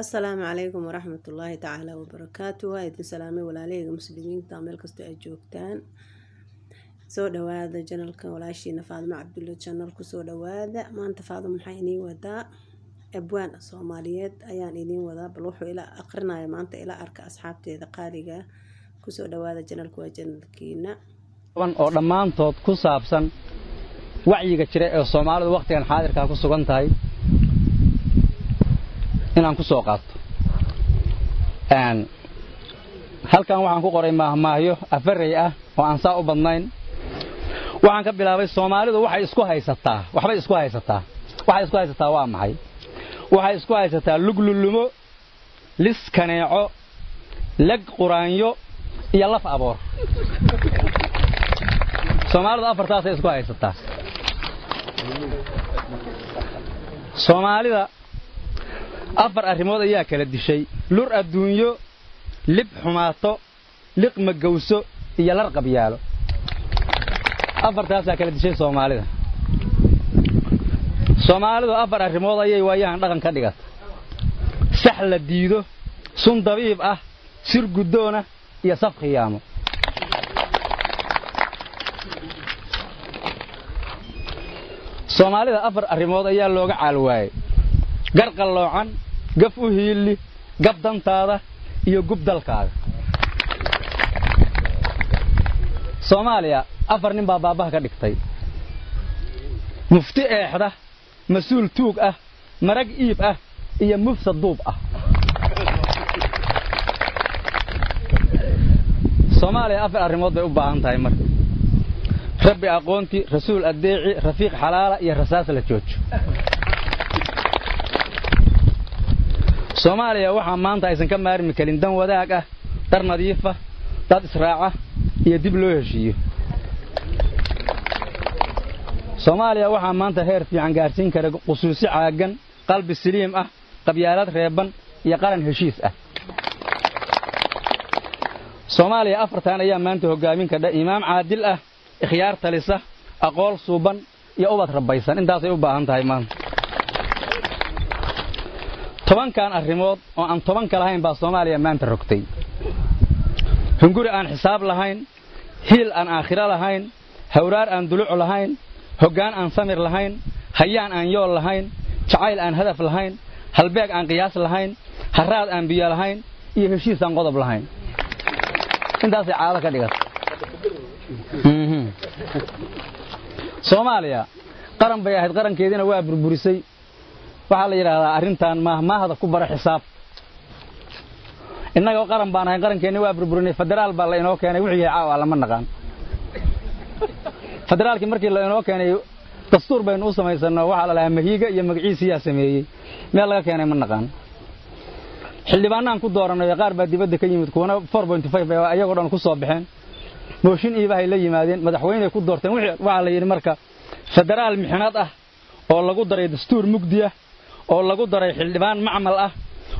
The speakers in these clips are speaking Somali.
Asalaamu calaykum waraxmatullaahi tacaala wabarakaatu. Waa idin salaamay, walaalahayga muslimiinta, meel kastoo ay joogtaan. Soo dhawaada channelka walaashiina Faadimo Cabdulle channel, kusoo dhawaada. Maanta Faadimo maxaa idiin wadaa? Abwaan Soomaaliyeed ayaan idiin wadaa. Bal wuxuu ila aqrinaya maanta ila arka, asxaabteeda qaaliga. Kusoo dhawaada channelka, waa channelkiina. Oo dhammaantood ku saabsan wacyiga jira ee Soomaalidu wakhtigan xaadirkaa ku sugan tahay inaan ku soo qaato. Halkan waxaan ku qoray maahmaahyo afarey ah oo aan saa u badnayn. Waxaan ka bilaabay: Soomaalidu waxay isku haysataa, waxbay isku haysataa. Waxay isku haysataa waa maxay? Waxay isku haysataa luglulumo, lis kaneeco, leg quraanyo iyo laf aboor. Soomaalidu afartaasay isku haysataa. Soomaalida afar arrimood ayaa kala dishay: lur adduunyo, lib xumaato, liq magowso iyo lar qabyaalo. Afartaasaa kala dishay Soomaalida. Soomaalidu afar arrimood ayay waayahan dhaqan ka dhigata: sax la diido, sun dabiib ah, sir guddoona iyo saf khiyaamo. Soomaalida afar arrimood ayaa looga caal waayey: gar qalloocan, gaf u hiilli, gab dantaada iyo gub dalkaaga. Soomaaliya afar nin baa baabbaha ka dhigtay: mufti eexda, mas-uul tuug ah, marag iib ah iyo mufsad duub ah. Soomaaliya afar arrimood bay u baahan tahay marka: Rabbi aqoonti, rasuul addeeci, rafiiq xalaala iyo rasaas la joojo. Soomaaliya waxaa maanta aysan ka maarmi karin dan wadaag ah, dar nadiifa, dad israaca iyo dib loo heshiiyo. Soomaaliya waxaa maanta heer fiican gaarsiin kara qusuusi caaggan, qalbi saliim ah, qabyaalad reeban iyo qaran heshiis ah. Soomaaliya afartan ayaa maanta hoggaamin kadha: imaam caadil ah, ikhyaar talisa, aqool suuban iyo ubad rabbaysan. Intaasay u baahan tahay maanta. 10kan arrimood oo aan tobanka lahayn baa Soomaaliya maanta rogtay: hunguri aan xisaab lahayn, hiil aan aakhiro lahayn, hawraar aan duluc lahayn, hoggaan aan samir lahayn, hayaan aan yool lahayn, jacayl aan hadaf lahayn, halbeeg aan qiyaas lahayn, harraad aan biyo lahayn iyo heshiis aan qodob lahayn. Intaasay caado ka dhigata. Soomaaliya qaran bay ahayd, qarankeediina waa burburisay. Waxaa la yidhaahdaa arrintan maahmaahda ku bara xisaab. Innagoo qaran baan ahayn, qarankeenni waa burburinay. Federaal baa la inoo keenay, wuxuu yahay caawa lama naqaan. Federaalkii markii la inoo keenay, dastuur baynu u samaysanno. Waxaa la lahaa mahiiga iyo magaciisiyaa sameeyey, meel laga keenay ma naqaan. Xildhibaanaan ku dooranay, qaar baa dibadda ka yimid, kuwana 4.5 ayagoo dhan ku soo baxeen. Mooshin iibahay la yimaadeen, madaxweyney ku doorteen. Waxaa la yidhi marka federaal mixnad ah oo lagu daray dastuur mugdi ah, oo lagu daray xildhibaan macmal ah,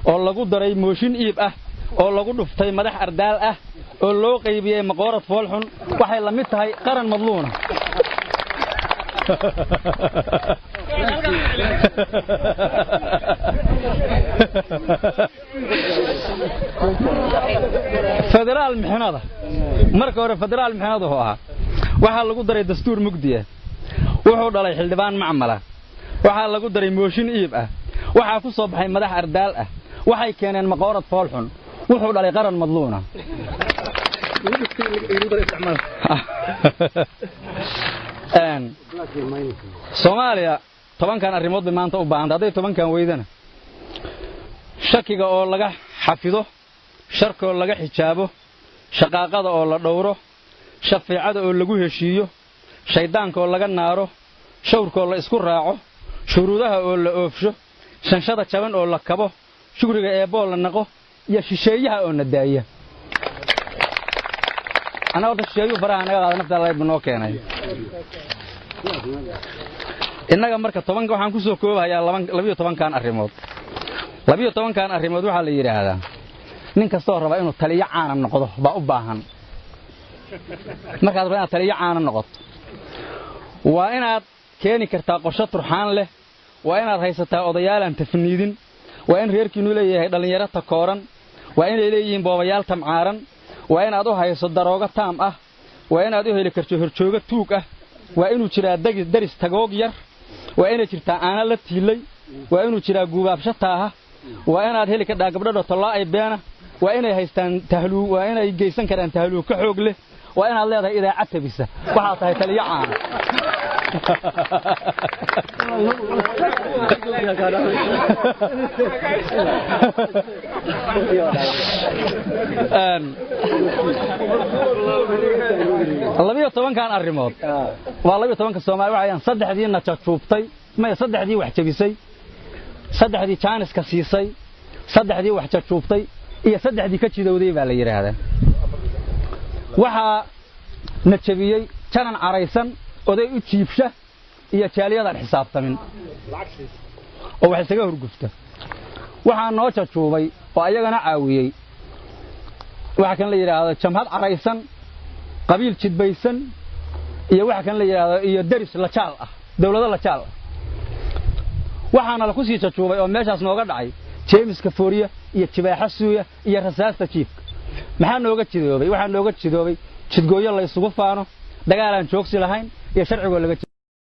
oo lagu daray mooshin iib ah, oo lagu dhuftay madax ardaal ah, oo loo qaybiyey maqoorad foolxun, waxay la mid tahay qaran madluuna. Federaal mixnada, marka hore federaal mixnad wuxuu ahaa, waxaa lagu daray dastuur mugdi ah, wuxuu dhalay xildhibaan macmala, waxaa lagu daray mooshin iib ah, waxaa ku soo baxay madax ardaal ah, waxay keeneen maqoorad foolxun, wuxuu dhalay qaran madluuna. Soomaaliya 10kan arrimood bay maanta u baahanta. Hadday 10kan weydana, shakiga oo laga xafido, sharkaoo laga xijaabo, shaqaaqada oo la dhowro, shafiicada oo lagu heshiiyo, shayddaanka oo laga naaro, shawrkaoo la isku raaco, shuruudaha oo la oofsho, shanshada jaban oo la kabo, shukriga eebboo la naqo iyo shisheeyaha oo na daaya. Annaga horta shisheeyuhu faraha naga qaada, nafta alla noo keenay innaga. Marka tobanka waxaan ku soo koobahayaa 12kan arrimood. 12kan arrimood waxaa la yidhaahdaa nin kastoo raba inuu taliyo caana noqdo baa u baahan. Markaad rabto inaad taliyo caana noqoto, waa inaad keeni kartaa qorshe turxaan leh, waa inaad haysataa odayaalaan tafniidin, Waa in reerkiinu leeyahay dhallinyaro takooran. Waa inay leeyihiin boobayaal tamcaaran. Waa inaad u hayso daroogo taam ah. Waa inaad u heli karto horjoogo tuug ah. Waa inuu jiraa daris tagoog yar. Waa inay jirtaa aana la tiilay. Waa inuu jiraa guubaabsho taaha. Waa inaad heli kadhaa gabdho dhotolaa ay beena. Waa inay haystaan tahluu, waa inay geysan karaan tahluu ka xoog leh. Waa inaad leedahay idaacad tabisa waxaa tahay taliyo caana. 12-kan arrimood waa 12-ka Soomaali waxayaan saddexdiina jajuubtay, maya, saddexdii wax jabisay, saddexdii jaaniska siisay, saddexdii wax jajuubtay iyo saddexdii ka jidowday baa la yidhaahdaa. Waxaa na jabiyey janan caraysan, oday u jiibsha iyo jaaliyadaan xisaabtamin oo wax isaga hurgufta. Waxaa noo jajuubay oo ayagana caawiyey waxa kan la yidhaahdo jamhad caraysan, qabiil jidbaysan iyo waxa kan la yidhaahdo iyo deris lajaal ah, dawlado lajaal ah. Waxaana la ku sii jajuubay oo meeshaas nooga dhacay jeemiska fooriya iyo jibaaxa suuya iyo rasaasta jiifka. Maxaa nooga jidoobay? Waxaa nooga jidoobay jidgooyo la isugu faano, dagaalaan joogsi lahayn iyo sharcigoo laga.